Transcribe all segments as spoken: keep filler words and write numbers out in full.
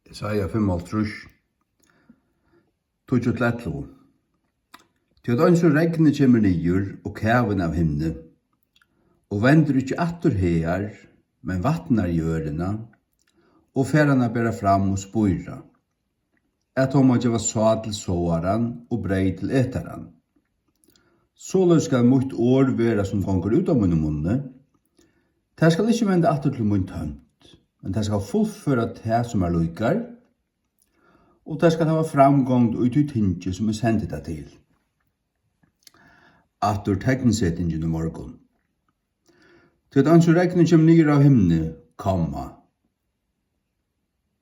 Jesaja fimmoghálvtrýss, tíggju til ellivu. Tí at eins og regnið kemur niður og kavin av himni, og vendir ikki aftur hagar, men vatnar jørðina, og fær hana at bera fram og spíra, at hon má geva sáð til sáaran og breyð til etaran. Soleiðis skal mítt orð vera, sum gongur út av mínum munni. Tað skal ikki venda aftur til mín tómt, men tað skal fullføra tað, sum mær líkar, og tað skal hava framgongd í tí tingi, sum eg sendi tað til. Aftur teknsetingin í morgun. Tí at eins og regnið kemur niður av himni, komma,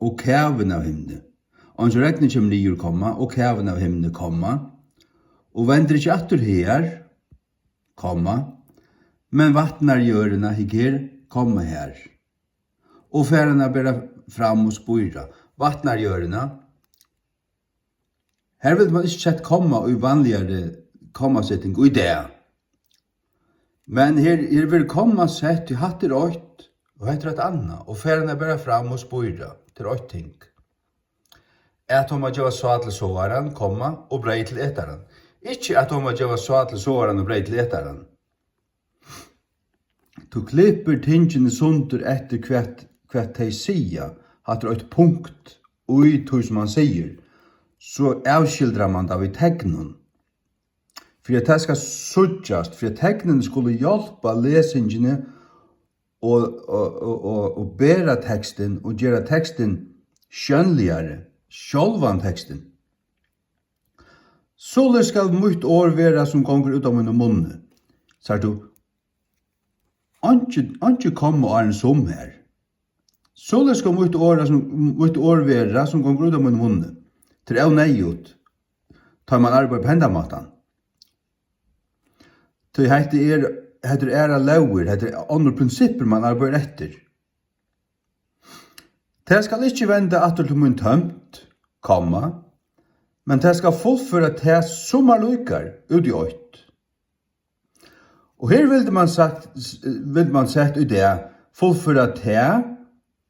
og kavin av himni. Eins og regnið kemur niður, komma, og kavin av himni, komma, og vendir ikki aftur hagar, komma, men vatnar jørðina, hygg her, komma, har, og fær hana at bera fram og spíra. Vatnar jørðina. Her vildi man ikki sett komma í vanligari kommaseting í dag. Men her, her verður komma sett, tí hatta er eitt, og hetta er eitt annað, og fær hana at bera fram og spíra, tað er eitt ting. At hon má geva sáð til sáaran, komma, og breyð til etaran. Ikki at hon má geva sáð til sáaran og breyð til etaran. Tú klippir tingini sundur eftir hvat, hvat tey siga. Hatta er eitt punkt í tí, sum hann sigur. So avskildrar mann tað við teknum. Fyri at tað skal síggjast, fyri at teknini skulu hjálpa lesingini og, og, og, og, og bera tekstin og gera tekstin sjónligari, sjálvan tekstin. Soleiðis skal mítt orð vera, sum gongur út av mínum munni. Sært tú? Einki, einki komma áðrenn sum her. Soleiðis skal mítt orð, sum, mítt orð vera, sum gongur út av mínum munni. Tað er óneyðugt, tá man arbeiðir upp á hendan mátan. Tí hetta er, hetta er aðrar lógir, hetta er onnur prinsippir, man arbeiðir eftir. Tað skal ikki venda aftur til mín tómt, komma, men tað skal fullføra tað, sum mær líkar, út í eitt. Og her vildi man sagt, vildi man sett í dag, fullføra tað,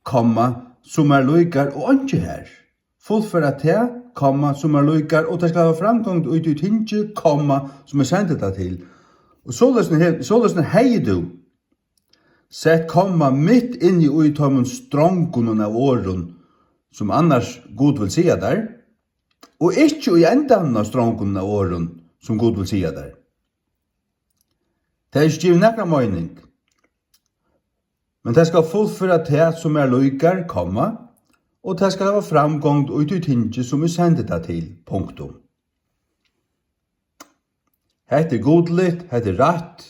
komma, sum mær líkar, og einki har. Fullføra tað, komma, sum mær líkar, og tað skal hava framgongd í tí tingi, komma, sum eg sendi tað til. Og soleiðis he-, soleiðis hevði tú sett komma mitt inni í teimum strongunum av orðum, sum annars Gud vil siga tær, og ikki í endanum av strongunum av orðum, sum Gud vil siga tær. Tað er ikki givið nakra meining. Men tað skal fullføra tað, sum mær líkar, komma, og tað skal hava framgongd í tí tingi, sum eg sendi tað til. Punktum. Hetta er gudligt, hetta er rætt.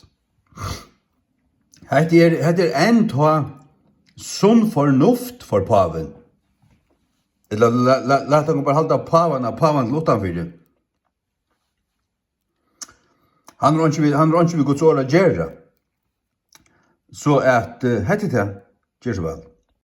Hetta er, hetta er enn tá sunn fornuft for pávin. Ella la-, la-, lat okkum bara halda pávan av pávan til uttanfyri. Hann er einki við, hann er einki við Guds orð at gera. So at, eh, hetta er tað. Ger so væl.